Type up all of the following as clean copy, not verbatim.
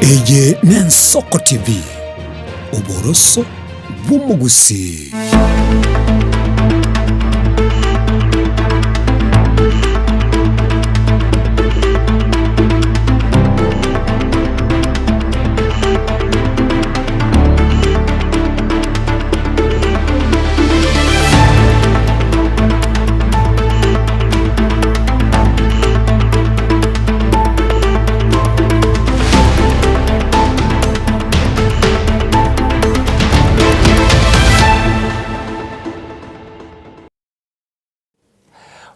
Eye n'Ensoko TV, oboroso bw'omogusii.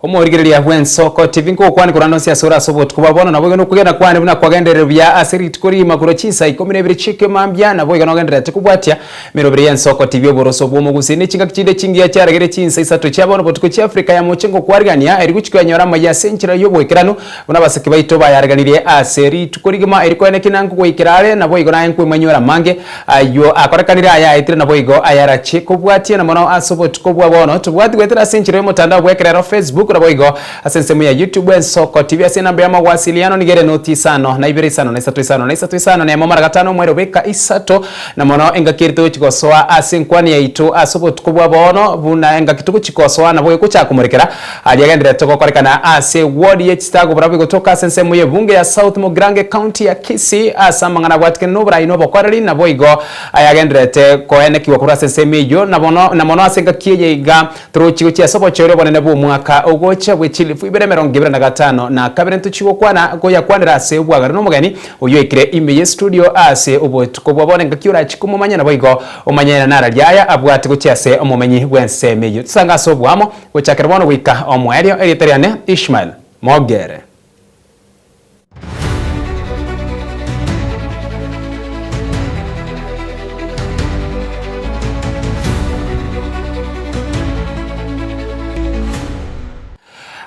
Omorigereria bw'ensoko TV nkogokwania korwa ande onsi ase ore ase obotuko bwa bono, naboigo nokogenda kwane buna kwagenderire buya ase rituko rigima korwa chinsa ikomi na ibere chi'ekemambia, naboigo nogendererete kobwatia Emeroberi y'ensoko tibia oboroso bw'omogusii ne chingaki chinde chingiya chiaragere chinsa isato chia bono botuko chia Africa ya moche ngokwarigania eri gochia koyanyora amaiya ase enchera y'oboikeranu buna abasake baito bayareganirie ase rituko rigima eri koene ki na nkogoikera are naboigo naye nkwemanyora amange ayio akorekanire aya aetire naboigo ayarachie kobwatia na mono ase obotuko bwa bono tobwati goetera ase enchera y'omotandao bw'ekerero Facebook naboigo ase ensemo ya YouTube ensoko tibia ase enamba y'amawasiliano nigo ere noti isano na ibere isano na isato isano na isato isano na emo mara gatano omwero beka isato Na mono engaki eri togochia gosoa ase enkwani yaito ase obotuko bwa bono, buna engaki togochia gosoa nabo egochaka komorekera aria agendererete gokorekana ase ward ye Chisago barabwo egotoka ase ensemo y'ebunge ya South Mugirango ecounty ya Kisii ase amang'ana abwatikene noborai na obokoreri naboigo ayagendererete koenekigwa korwa ase ensemo eyio na bono na mono ase engaki eye iga Torochi gochia ase obochori obonene bw'omwaka ogocha bwe chilifu ibere emerongo ebere na gatano na kabere ntochie gokwana koyakwanera ase obwagare nomogeni oyio oikire ime ye studio ase obotuko bwa bono engaki orachie komomanya naboigo omanye nararia aya abwate gochia ase omomenyi bw'ensemo eyio. Tosange ase oboamo gochakera bono goika omoerio. Erieta riane Ishmael Mogere.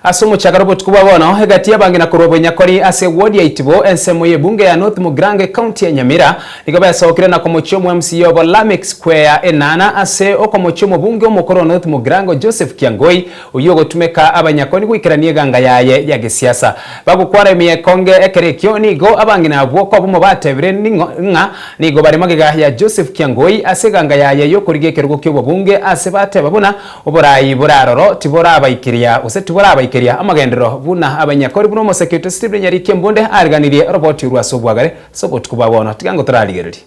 Ase omochakano obotuko bwa bono, egati y'abang'ina korwa Bonyakori ase eward ya Itibo, ensemo y'ebunge ya North Mugirango ecounty ya Nyamira, nigo besokire na komochia omo MCA obo Lameck Square enana ase okomochia omobunge omokoro o North Mugirango Joseph Kiangoi Oyio ogotumeka abanyakoni goikerania eganga yaye ya gesiasa. Bagokwana ime y'ekonge ekero ekio, nigo abang'ina abwo kobomo batebire ning'o ng'a nigo bare magega ya Joseph Kiangoi ase eganga yaye y'okorigia ekerogo ki'obobunge ase bateba buna oborai bore aroro tiborabaikeria gose tiborabaikeria amagenderero buna abanyakori buna omoseke oito Stephen Nyariki Embunde aariganirie roboti orwo ase obwagare ase obotuko bwa bono. Tiga ngotorarigererie.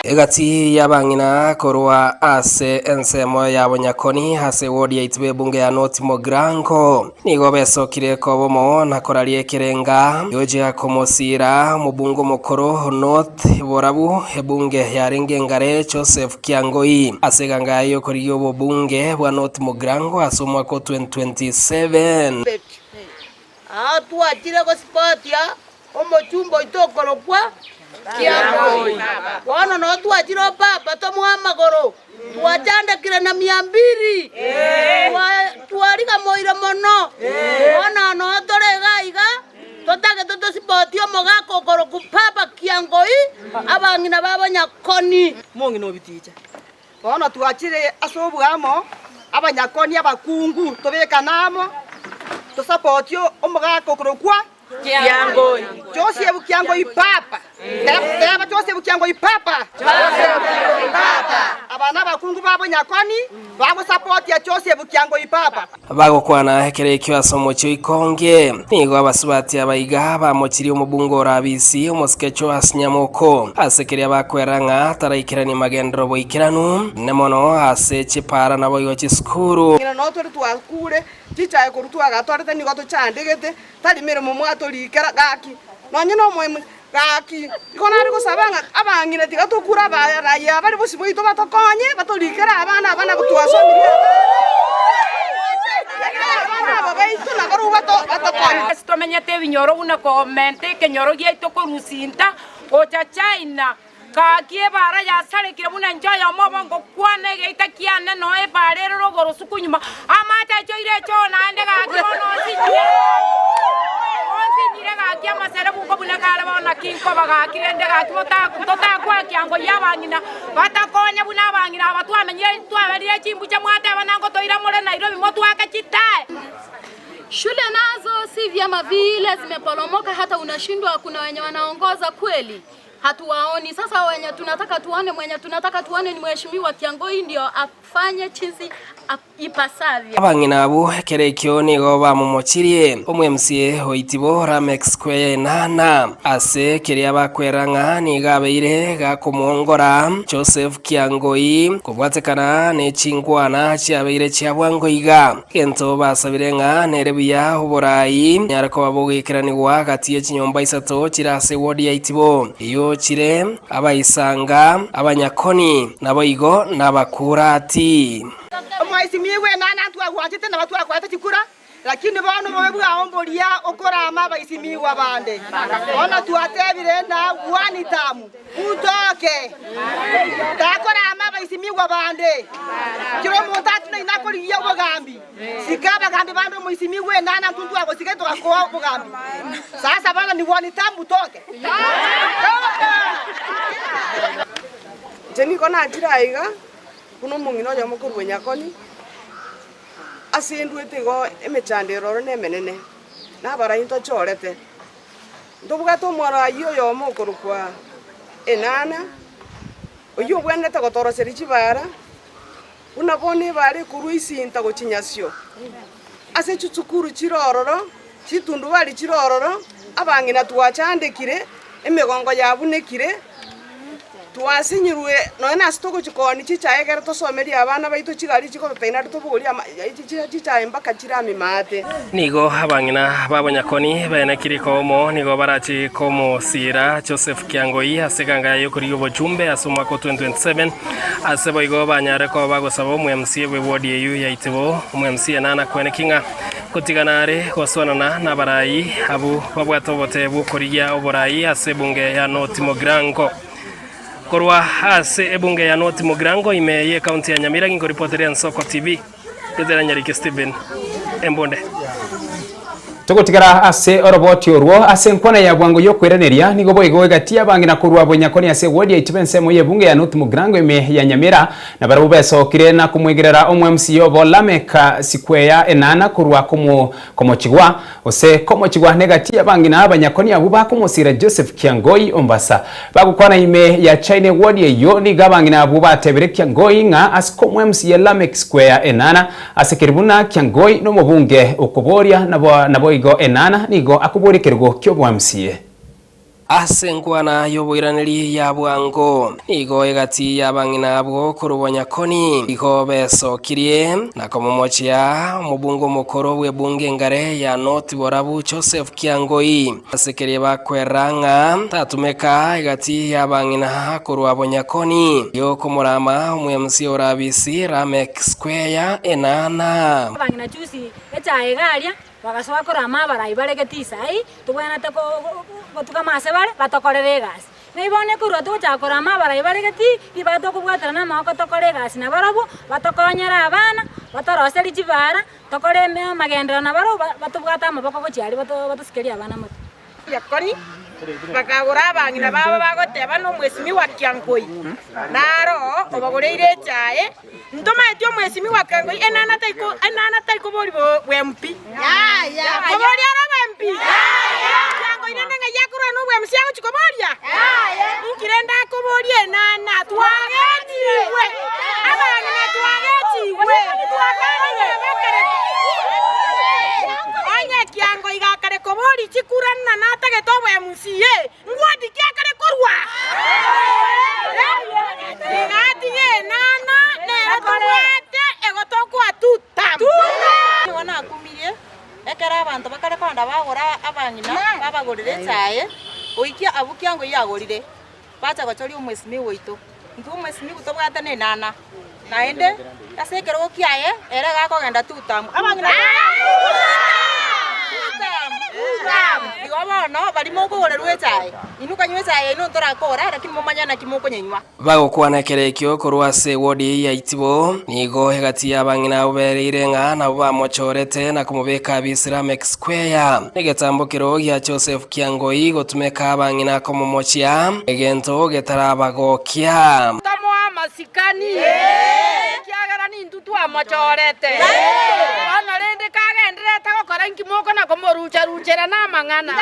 Egati y'abang'ina korwa ase ensemo ya Bonyakoni ase ewodi ya Itibo ebunge ya North Mugirango nigo besokire kobomo na koraria ekerenga giochia komosiira omobunge omokoro North Borabu ebunge yarenge engare Joseph Kiangoi ase eganga yaye yokorigia obobunge bwa North Mugirango ase omwaka o 2027. Aa twachire gosipotia omochumba oito okorokwa Kiangoi. Bono noo twachire o Papa tomoe amagoro, twachandekire na mia mbili, twarigamoire mono. Bono noo tore iga iga, totagete tosipotie omogaka okorokwa Papa Kiangoi, abang'ina babo Nyakoni. Omong'ina obiticha. Bono twachire ase oboamo, abanyakoni abakungu tobekane amo, tosapotie omogaka okorokwa Kiangoi. Joseph Kiangoi Papa. Teba Joseph Kiangoi Papa. Joseph Kiangoi Papa. Aba nabakungu b'abanyakoni bagosapotia Joseph Kiangoi Papa. Bagokwana ekero ekio ase omochie o Ikonge, nigo abasubati aba iga bamochirie omobunge ore Abisi, omosike Joas Nyamoko, ase keria bakwera ng'a taraikerania magenderero boikeranu, ne mono ase chipaara naboigo chisukuru. Ng'ina noo tore twakure, chichae korwa twagatwarete nigo tochandegete, tari meremo mwatorikera, gaki nonye nomoimo gaki. Igo nare gosaba ng'a abang'ina tiga tokure abarayia abare bosio bwaito batokonye, batorikere abana aba nabo twasomirie abana, abana aba baito nabarobwo batokonye. Ase tomenyete ebinyoro buna komenta ekenyoro giaito korwa Sinta gocha China, gaki ebaara yasarekire buna inche oyomo obo ngokwana egeita kiane noe ebaara ere rogoro suku nyuma, amache aichoire echoo naende gaki bono onsinyire onsinyire gaki amaserebu nkobuna kare bono naki nkoba gaki rende gaki totakwa ekiango y'abang'ina batakonya buna abang'ina aba twamenyire twaberire chimbuche mwateba nango toira more Nairobi motwake chitae. Shule nazo si vyama vile zimeporomoka, hata unashindwa, kuna wenye wanaongoza kweli hatuwaoni. Sasa wenye tunataka tuone, mwenye tunataka tuone ni mheshimiwa Kiangoi ndio afanye chinsi ipasavyo. Abang'ina abwo ekero ekio nigo bamomochirie omo-MCA o Itibo Lameck Square Enana ase keria bakwera ng'a nigo abeire gakomwongora Joseph Kiangoi kobwatekana ne chinkwana chiabeire chia bwango iga. Egento basabire ng'a nere buya oborai nyare koba bogoikeranigwa gati ye chinyomba isato chire ase ewodi ya Itibo, eyio chire Abaisanga, Abanyakoni, naboigo n'Abakurati. Omwaisimigwe enana ntwagwanchete nabo twakoete chikura, lakini bono obobe bwao mboria okorama abaisimigwa bande. Bono twatebire ng'a one term utoke, takorama abaisimigwa bande. Kera omonto atunaine akorigia obogambi, sika abagambi bande omoisimigwa enana ntwe ntwagosika togakoa obogambi. Sasa bono ni one term utoke. Inche nigo nachire aiga buna omong'ina oyomo korwa Nyakoni, ase endwete igo emechando ere ororo nemenene, na abarai ntochorete. Ntobwate omorai oyomo okorokwa Enana, oyio obwenerete gotoroseria chibara, buna bono ebara ekorwa Isinta gochia Nyasio. Ase chisukuru chire ororo, chitundubari chire ororo, abang'ina twachandekire, emegongo yabunekire, twasinyirwe nonya na ase togochia koonia chichae ekero tosomerie abana baito chigari chigototainia aria tobogorie ama chichae mpaka chire amima aate. Nigo abang'ina b'abanyakoni baenekire komo nigo barache komosiira Joseph Kiangoi ase eganga yaye y'okorigia obochumbe ase omwaka o 2027 ase boigo banyare koba bagosaba omo-MCA bw'ewodi eyio ya Itibo omo-MCA Nana Kweneki ng'a gotigana are gosoanana nabarai abwo babwate obote bw'okorigia oborai ase ebunge ya North Mugirango. Korwa ase ebunge ya North Mugirango ime y'ecounty ya Nyamira ginkoripoteria Ensoko TV. Gezera Nyariki Stephen, Embunde. Togotigara ase oroboti orwo ase enkwana ya bwango y'okoiraneria, nigo boigo egati y'abang'ina korwa Bonyakoni ase ewodi ya Itibo ensemo y'ebunge ya North Mugirango ime ya Nyamira, na barabwo besokire na komwegerera omo-MCA obo Lameck Sikweya Enana korwa komochigwa Gose komochigwa negati y'abang'ina abanyakoni abwo bakomosiira Joseph Kiangoi Ombasa. Bagokwana ime ya China ewodi eyio nigo abang'ina abwo batebire Kiangoi ng'a ase komwemsia Lameck Square Enana ase keri buna Kiangoi nomobunge okoboria naboigo Enana nigo akoboria ekerogo ki'oboMCA. Ase enkwana y'oboiraneri ya bwango, nigo egati y'abang'ina abwo korwa bonyakoni igo besokirie, na komomochia omobunge omokoro bw'ebunge engare ya North Borabu Joseph Kiangoi, ase keria bakwerera ng'a tatumeka egati y'abang'ina korwa bonyakoni y'okomorama omo-MC Orabisi Lameck Square Enana. Abang'ina chusi echae iga aria, Bagasoa korama abarai bare getisai, tobwenerete gotugama ase bare, batokorere egasi. Naki bono ekorua togochaka korama abarai bare getii, ribaga tokobwaterana amaboko tokore egasi nabarabwo, batokonyere abana, batoroserie chibara, tokore amagenderero nabarabwo, batobwate amaboko gochia aria batosikerie abana mono. Yakoni bakagora abang'ina babo bagoteba, Nomwesimigwa Kiankoi naro obagoreire echae. Ntomaeti omwesimigwa Kiankoi enana tari kobori bw'empi. Kobori ore obw'empi? Kiankoi rende ng'ai akorwa nobw'emsi agochia koboria? Inki rende akoboria enana? Twagetigwe! Abang'ina twagetigwe! Onye kiango iga akare koboria chikura ng'a natagete oboMCA, ngwati ki akare korwa? Iga atige enana nere tobwate egotokoa tutam. Nigo nakumirie ekero abanto bakare kogenda bagora abang'ina babagorera echae, goikia abwo kiango yagorire. Bacha gochoria omwesimigwa oito. Intwe omwesimigwa tobwate nenana, naende ase ekerogo kiaye ere iga akogenda tutamu. Abang'ina tutamu. Igo bono baria mokogorerwa echae, inwe kanywa echae yaino ntorakora, lakini momanye naki mokonyenywa. Bagokwana ekero ekio korwa ase ewodi ya Itibo, nigo egati y'abang'ina abwo bereire ng'a nabwo bamochorete na komobeka abisire Lameck Square. Negetambo kero gia Joseph Kiangoi gotumeka abang'ina komomochia, egento getarabagokia. Tomoe amasikani, ekiagera nintwe twamochorete. Bono rende kagenderere. Ere tagokora inki mokona komorucha-ruchera namang'ana.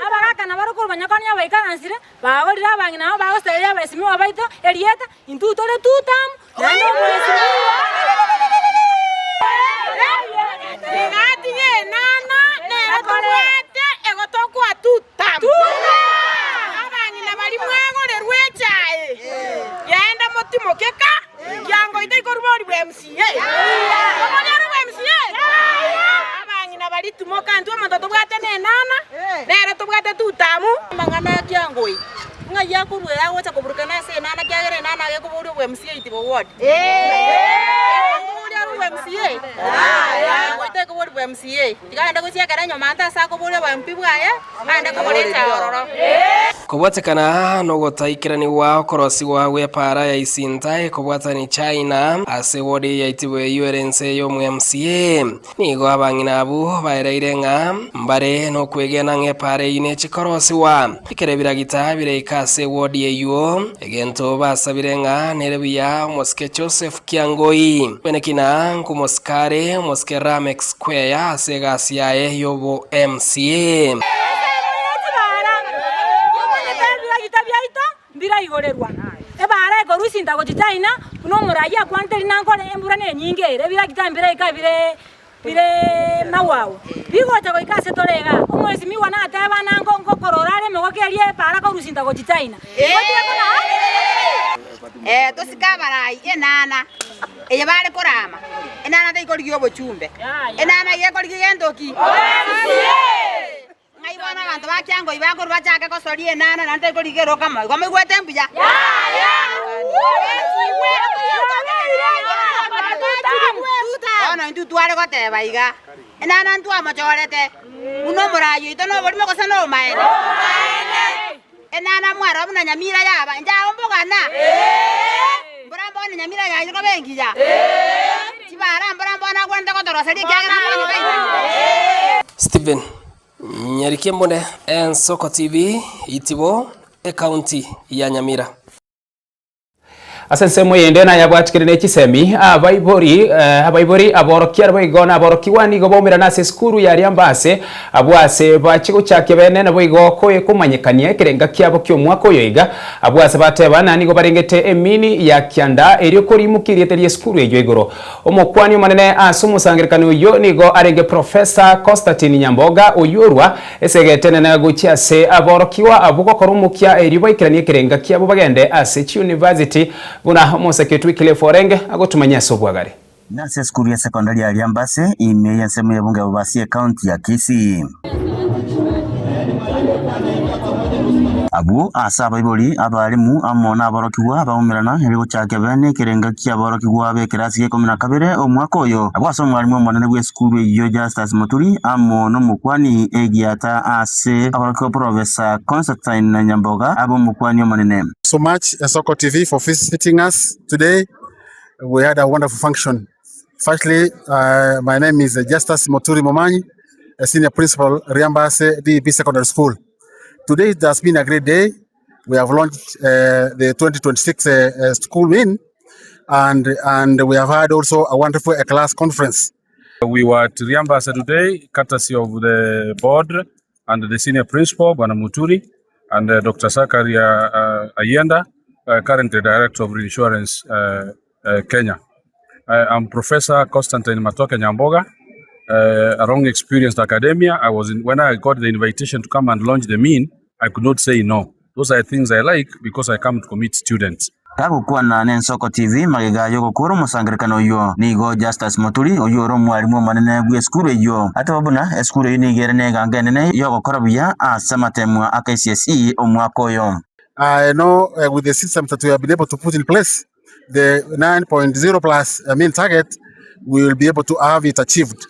Abagaaka nabare korwa banyakoni abaikaransire, bagorire abang'ina abo bagoseria abaesimigwa baito erieta, intwe tore tutamu, naende omoesimigwa. Egati y'enana nere tobwate egotokwa tutamu. Abang'ina baria mwagorerwa echae, genda motimoke ka, kiango ita ikorwa bori bwa MCA. Obori ore bwa MCA? Abang'ina baria timoka intwe omonto tobwate nenana, nere tobwate tutamu. Amang'ana a kiango eye, ng'ai akorwa ere agocha koburukana ase enana ekiagera enana agekoboria obwa MCA itibo ward. Akoboria are obwa MCA? Kiango eye tekoboria bwa MCA. Tiga aende gochia ekero nyuma ante ase akoboria obwa MP bwaye, aende kogora echae ororo. Kobwatekana nogotaikeranigwa okorosigwa gw'epaara ya Isinta ekobwatani China ase ward ya Itibo eyio ere inse y'omo-MCA. Nigo abang'ina abwo baereire ng'a mbare nokwegena ng'a epaara eyio neche korosigwa ekero ebiragita biraika ase ewodi eyio, egento basabire ng'a nere buya omosike Joseph Kiangoi bwenekina nkomosika are omosike Rameck Square ase egasi yaye y'obo MCA. Ensemo ye chibara omanyete ebiragita biaito mbiraigorerwa. Ebara ekorwa isinta gochia China, buna omoraai akwanete rinankore embura nenyinge ere, ebiragita mbiraika bire bire magwagwa. Bigocha goika ase tore igaa, omoesimigwa nateba nango ngokorora are emegoko eria ebara korwa isinta gochia China. Igo tiga Ee, tosike abarai enana eye bare korama, enana teikorigia obochumbe, enana iga ekorigia gento ki? Ng'ai bono abanto ba kiangoi bakorwa bachake gosoria enana naende tekorigia erokamo igo moigwete mbuya? Bono intwe tware goteba iga, enana ntwamochorete buna omorai oito noborimo gose nobomaene? Enana mwarora buna nyamira yaba, inche agwo mbogana? Mbora mbone nyamira yaye koba engiya? Chibara mbora mbone agwenerete gotoroseria ekiagera abonye baito? Stephen Nyariki Embune, Ensoko TV, Itibo, Ekaunti ya Nyamira. Ase ensemo eyende nayabwatikire ne chisemi, abaibori abaibori, aborokia naboigo naborokigwa nigo baumerana ase esukuru ya Riambase, abwo ase bachia gochakia bene naboigo komanyekania ekerenga kiabo ki'omwaka oyo iga, abwo ase bateba na nigo barengete emini ya kianda erio koriimokia erieta ri'esukuru eyio igoro. Omokuani omonene ase omosangererekano oyio nigo arenge Professor Constantine Nyamboga oyio orwa Esegete enene gochia ase aborokigwa abwo gokora omokia erio baikeranie ekerenga kiabo bagende ase chiuniversity buna omosake o Wycliffe orenge agotumanyia ase obwagare. Nase esukuru ya sekondari ya Riambase, ime y'ensemo y'ebunge ya Bobasi ecounty ya Kisii. Abwo ase abaibori, abalimu, amo naborokigwa baumerana erio gochaka bene ekerenga ki'aborokigwa b'ekerasi gia ikomi na kabere omwaka oyo. Abwo ase omwalimu omonene bw'esukuru eyio Justus Muturi amo nomokwani egiata ase aborokigwa Professor Constantine Nyamboga abe omokwani omonene. So much Esoko TV for visiting us today. We had a wonderful function. Firstly, uh, my name is Justus Moturi Momanyi, a senior principal, Riambase DEP Secondary School. Today it has been a great day. We have launched uh, the 2026 uh, uh, school win, and and we have had also a wonderful uh, class conference. We were at Riambasa today, courtesy of the board and the senior principal, Bwana Muturi, and uh, Dr. Sakaria uh, Ayenda, uh, currently director of Reinsurance uh, uh, Kenya. I am Professor Constantine Matoke Nyamboga, uh, a long experienced academia. I was in, when I got the invitation to come and launch the mean, I could not say no. Those are things I like because I come to commit students. Gagokwana n'Ensoko TV magega y'ogokora omosangererekano oyio, nigo Justus Muturi, oyio ore omwalimu omonene bw'esukuru eyio, ateba buna esukuru eyio nigo ere negango enene y'ogokora buya ase amatemwa a KCSE omwaka oyo. I know uh, with the systems that we have been able to put in place, the 9.0 plus uh, mean target, we will be able to have it achieved.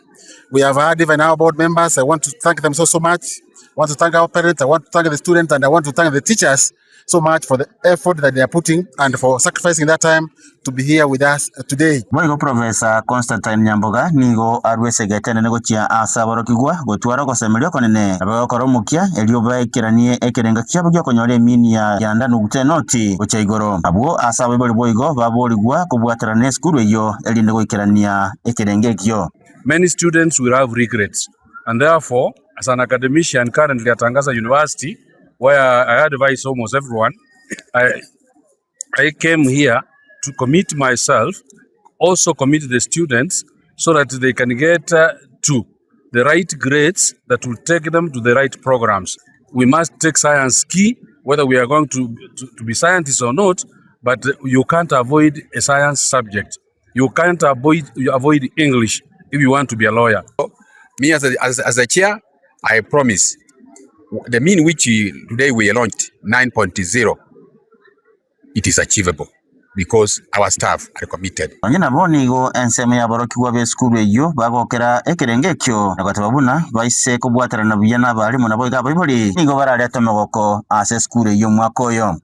We have had even our board members. I want to thank them so, so much. I want to thank our parents. I want to thank the students and I want to thank the teachers so much for the effort that they are putting and for sacrificing that time to be here with us today. Boigo Professor Constantine Nyamboga nigo arwe esegete enene gochia ase aborokigwa gotwara ogosemeria okonene na bagokora omokia erio baikeranie ekerengo kiabo gi'okonyora emini ya kianda nugta enoti gochia igoro. Abwo ase abaibori boigo baborigwa kobwaterana nesukuru eyio erinde goikerania ekerengo ekio. Many students will have regrets and therefore as an academician currently at Angasa University where I advise almost everyone, I, I came here to commit myself, also commit the students so that they can get to the right grades that will take them to the right programs. We must take science key, whether we are going to, to, to be scientists or not, but you can't avoid a science subject. You can't avoid, you avoid English if you want to be a lawyer. Me as a, as, as a chair, I promise the mean which today we launched 9.0 it is achievable because our staff are committed. Onye nabo nigo ensemo y'aborokigwa b'esukuru eyio bagokera ekerengo ekio na goteba buna baise kobwaterana buya n'abalimu naboigo abaibori nigo bararete omogoko ase esukuru eyio omwaka oyo.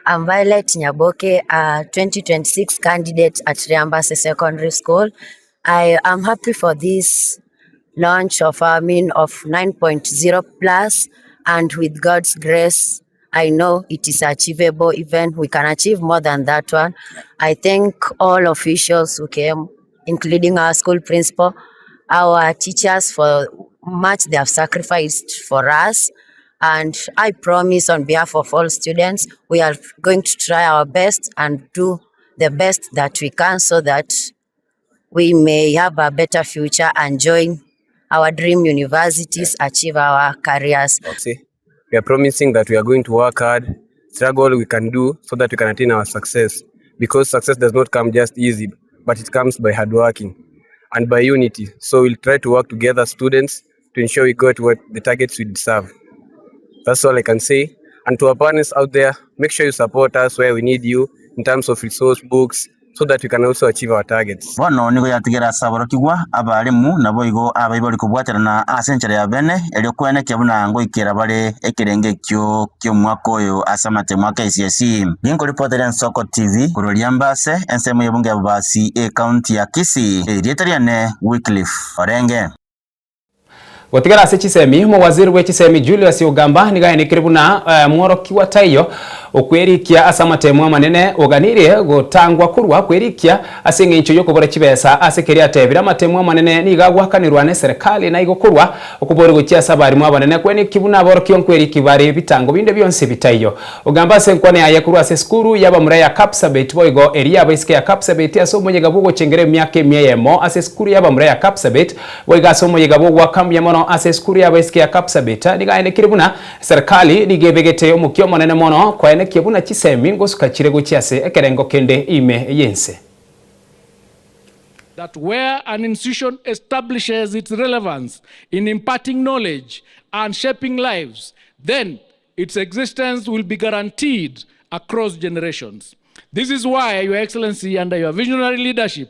I'm Violet Nyaboke, a 2026 candidate at Riambase Secondary School. I am happy for this launch of our mean of 9.0 plus, and with God's grace, I know it is achievable. Even we can achieve more than that one. I thank all officials who came, including our school principal, our teachers for much they have sacrificed for us. And I promise on behalf of all students, we are going to try our best and do the best that we can so that we may have a better future and join our dream universities, achieve our careers. See, we are promising that we are going to work hard, struggle we can do so that we can attain our success. Because success does not come just easy, but it comes by hard working and by unity. So we'll try to work together, students, to ensure we got what the targets we deserve. That's all I can say. And to our parents out there, make sure you support us where we need you in terms of resource books so that we can also achieve our targets. Bono nigo yatigera ase aborokigwa, abalimu, naboigo abaibori kobwaterana ase enchera ya bene, erio kwenekia buna ngoikera bare ekerengo ekio ki'omwaka oyo ase amatemo a KCSE. Ninkoripotera Ensoko TV korwa Riambase, ensemo y'ebunge ya Bobasi, ecounty ya Kisii. Erieta riane Wycliffe Orenge. Gotigara ase chisemi, omowaziri bwe chisemi Julius Ogamba nigo aenekire buna mworokigwa taiyo okwerikia ase amatemo amanene oganirie gotangwa korwa kwerikia ase eng'encho yokobora chibesa ase keria atebire amatemo amanene nigo agwakanerwa neserekali naigo korwa okobori gochia ase abarimu abanene kweneki buna aborokigwa nkweriki bare bitango binde bionsi bitaiyo. Ogamba ase enkwana yaye korwa ase esukuru y'abamura ya Kapsabet boigo eria y'abaiseke ya Kapsabet ase omoyega bw'ogochengera emiaka emia eyemo ase esukuru y'abamura ya Kapsabet Boigo ase omoyega bw'ogoaka mbuya mono ase esukuru y'abaiseke ya Kapsabet, nigo aenekire buna serikali nigo ebegete omokia omonene mono koenekia buna chisemi ngosuka chire gochia ase ekerengo kende ime y'ense. That where an institution establishes its relevance in imparting knowledge and shaping lives, then its existence will be guaranteed across generations. This is why, Your Excellency, under your visionary leadership,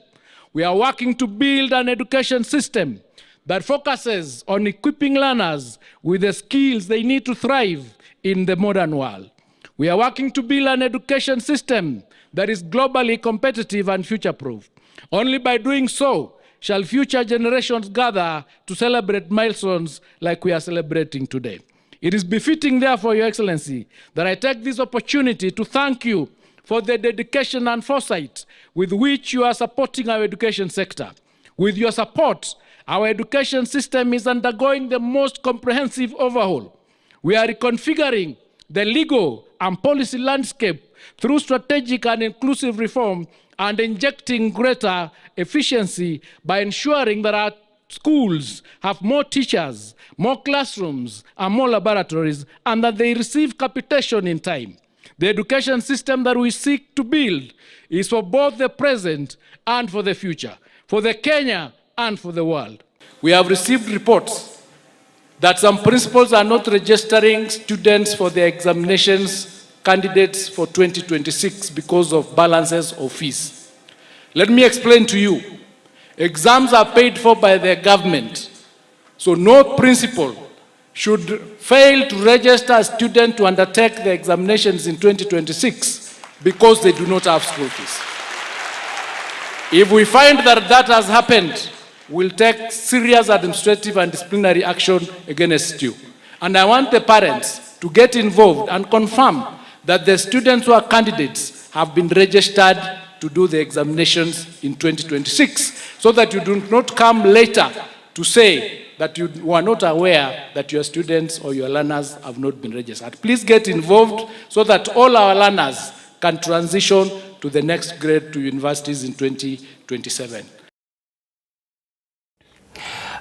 we are working to build an education system that focuses on equipping learners with the skills they need to thrive in the modern world. We are working to build an education system that is globally competitive and future-proof. Only by doing so shall future generations gather to celebrate milestones like we are celebrating today. It is befitting, therefore, Your Excellency, that I take this opportunity to thank you for the dedication and foresight with which you are supporting our education sector. With your support, our education system is undergoing the most comprehensive overhaul. We are reconfiguring the legal and policy landscape through strategic and inclusive reform and injecting greater efficiency by ensuring that our schools have more teachers, more classrooms, and more laboratories, and that they receive capitation in time. The education system that we seek to build is for both the present and for the future, for the Kenya and for the world. We have received reports that some principals are not registering students for their examinations candidates for 2026 because of balances of fees. Let me explain to you. Exams are paid for by the government. So no principal should fail to register a student to undertake the examinations in 2026 because they do not have school fees. If we find that that has happened, we'll take serious administrative and disciplinary action against you. And I want the parents to get involved and confirm that the students who are candidates have been registered to do the examinations in 2026 so that you do not come later to say that you were not aware that your students or your learners have not been registered. Please get involved so that all our learners can transition to the next grade to universities in 2027.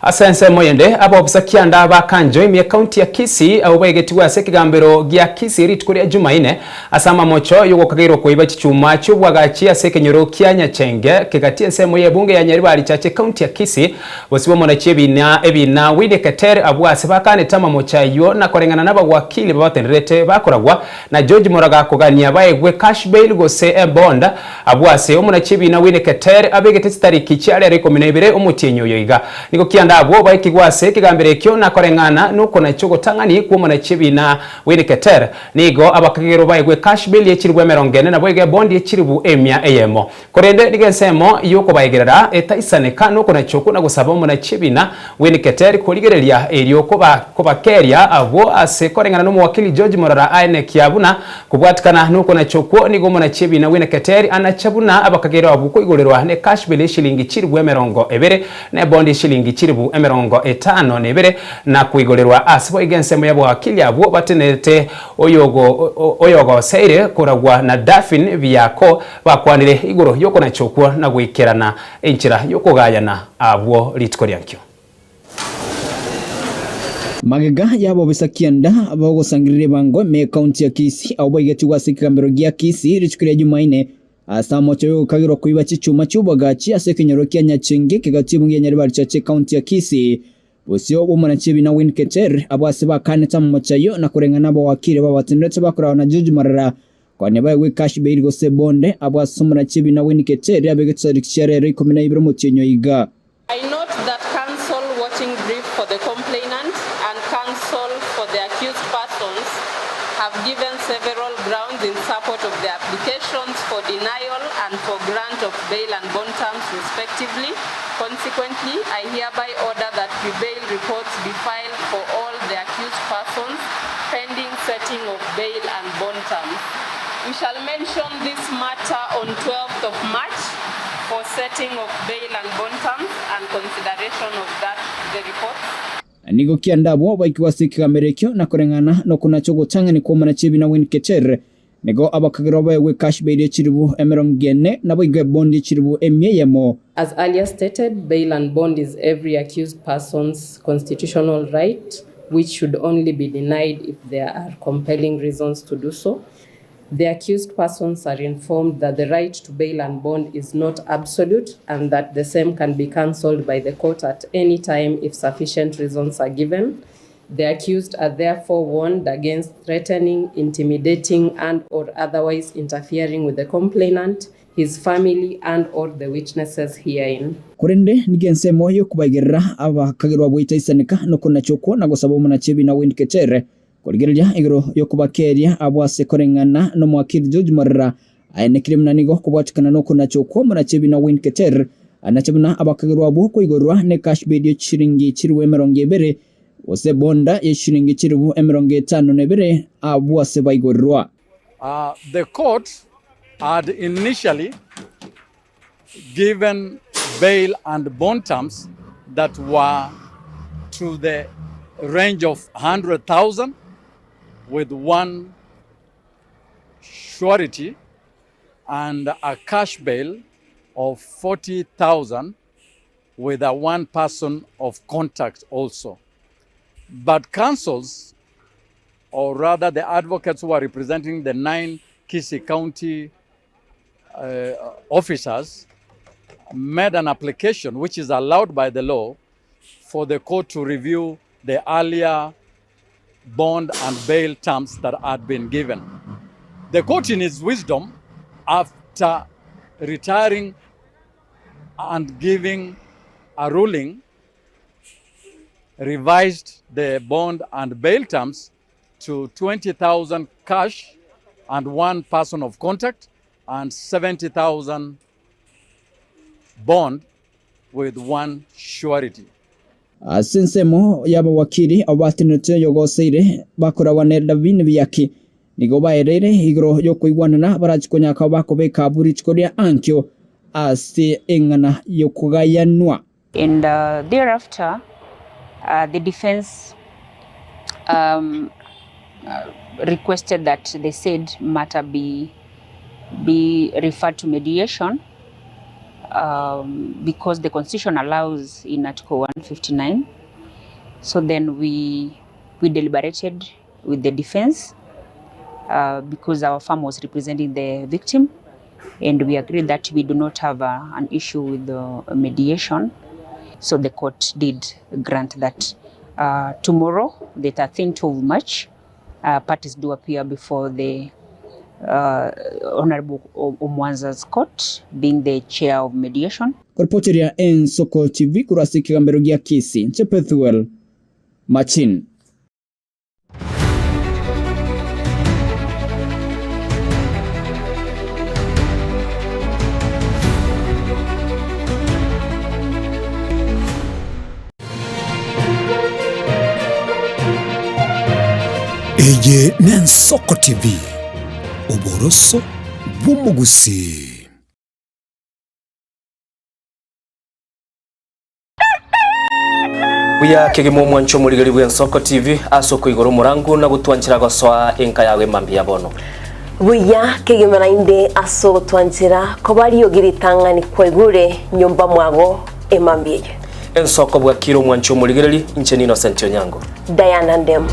Ase ensemo yende, abaofisa kianda ba Kanjo ime y'Ekaunti ya Kisii abwo baigetigwe ase ekegambero gia Kisii rituko ria Jumaine ase amamocho y'ogokagerwa koiba chichuma chi'obwagachi ase ekenyoro kia Nyachenge kegati ensemo y'ebunge ya Nyaribari Chache Ekaunti ya Kisii bosibwa omonachi ebina ebina Willy Keter abwo ase bakanete amamocho ayio na koreng'ana nabawakili babatenderete bakoragwa na George Moraga kogania baegwe cash bail gose ebond Abwo ase omonachi ebiina Winnie Keter abegete chitariki chia rero 12 omotienyi oyo iga. Nigo kianda abwo baikigwe ase ekegambero ekio na koreng'ana nokonacha ogotang'ani kw'omonachi ebiina Winnie Keter. Nigo abakagerwa baegwe cash bail ye chilibu emerongo ene naboigo ebondi ye chilibu emia eyemo. Korende nigo ensemo y'okobaegerera etaisaneka nokonacha okwo na gosaba omonachi ebiina Winnie Keter korigereria erio kobakeria abwo ase koreng'ana nomowakili George Morara aenekia buna Kobwatikana nokonacha okwo nigo omonachi ebiina bw'Eneketeri anache buna abakagere abwo koigorerwa ne cash-bail y'eshilingi chilibu 20, na ebondi y'eshilingi chilibu 52, na koigorerwa ase boigo ensemo y'abawakili abwo batenerete oyogoseire koragwa na Daphine Biako bakwanire igoro y'okonacha okwo na goikerana enchera y'okogayana abwo rituko riankio. Magega y'abobisa kianda bogosangereria ebango ime y'Ekaunti ya Kisii abwo baigetigwe ase ekegambero gia Kisii rituko ria Jumaine ase amocha y'ogokagerwa koiba chichuma chi'oboagachi ase ekenyoro kia Nyachenge kegati ebunge ya Nyaribari Chache Ekaunti ya Kisii. Bosio bw'omonachi ebina Win Keter abwo ase bakanete amamocho ayio na koreng'ana abawakili babatenderete bakoragwa na George Morara Konya baegwe cash bail gose bonde abwo ase omonachi ebina Win Keter abegete chitariki chia rero 12 omotienyi oyo iga. I note that counsel watching brief for the complainant and counsel for the accused persons have given several grounds in support of their applications for denial and for grant of bail and bond terms respectively. Consequently, I hereby order that pre-bail reports be filed for all the accused persons pending setting of bail and bond terms. We shall mention this matter on 12th of March for setting of bail and bond terms and consideration of that the reports. Na nigo kianda abwo baikigwe ase ekegamero ekio, na koreng'ana nokonacha ogotang'ani kw'omonachi ebina Win Keter, nigo abakagerwa baegwe cash bail ye chilifu emerongo ene, naboigo ebondi ye chilifu emia eyemo. As earlier stated, bail and bond is every accused person's constitutional right which should only be denied if there are compelling reasons to do so. The accused persons are informed that the right to bail and bond is not absolute and that the same can be cancelled by the court at any time if sufficient reasons are given. The accused are therefore warned against threatening, intimidating and or otherwise interfering with the complainant, his family and or the witnesses herein. Korende nigo ensemo y'okobaigerera abakagerwa goitaisaneka nokonacha okwo na gosaba omonachi ebina Wayne Keter Korigereria igoro y'okobakeeria abwo ase koreng'ana nomowakili George Morera, aenekire buna nigo kobwatikana nokonacha okwo omonachi ebina Wayne Keter anache buna abakagerwa abwo koigorwa ne cash bail ye chishilingi chilifu 20 gose bonda ye chishilingi chilifu 52 abwo ase baigorirwa. The court had initially given bail and bond terms that were to the range of 100,000 with one surety and a cash bail of 40,000 with a one person of contact also. But councils, or rather the advocates who are representing the 9 Kisii County officers, made an application which is allowed by the law for the court to review the earlier bond and bail terms that had been given. The court, in its wisdom, after retiring and giving a ruling, revised the bond and bail terms to 20,000 cash and one person of contact and 70,000 bond with one surety. Ase ensemo y'abawakili abwo batenenerete oyogoseire bakoragwa ne Davin Biaki. Nigo baereire igoro y'okoigwanana barachi konyaka bakobeka abwo rituko ria ankio ase eng'ana y'okogayanwa. And thereafter the defence um, requested that the said matter be, be referred to mediation um, because the constitution allows in Article 159. So then we, we deliberated with the defense uh, because our firm was representing the victim and we agreed that we do not have a, an issue with the mediation. So the court did grant that. Uh, tomorrow, the 13th of March, uh, parties do appear before the uh, Honorable Omwanza's court, being the chair of mediation. Koripoteria Ensoko TV korwa ase ekegambero gia Kisii, inche Pethuel Machin. Eye n'Ensoko TV, oboroso bw'omogusii. Buya kegima omwancho omorigeri bw'Ensoko TV ase okoigora omorango na gotwanchera gosoa enka yago emambia ya bono. Buya kegima naende ase ogotwanchera koba riogi ritang'ani kwaigure nyomba mwago emambia eye. Ensoko bwakire omwancho omorigereri, inche n'Innocent Onyango. Diana Ndemo.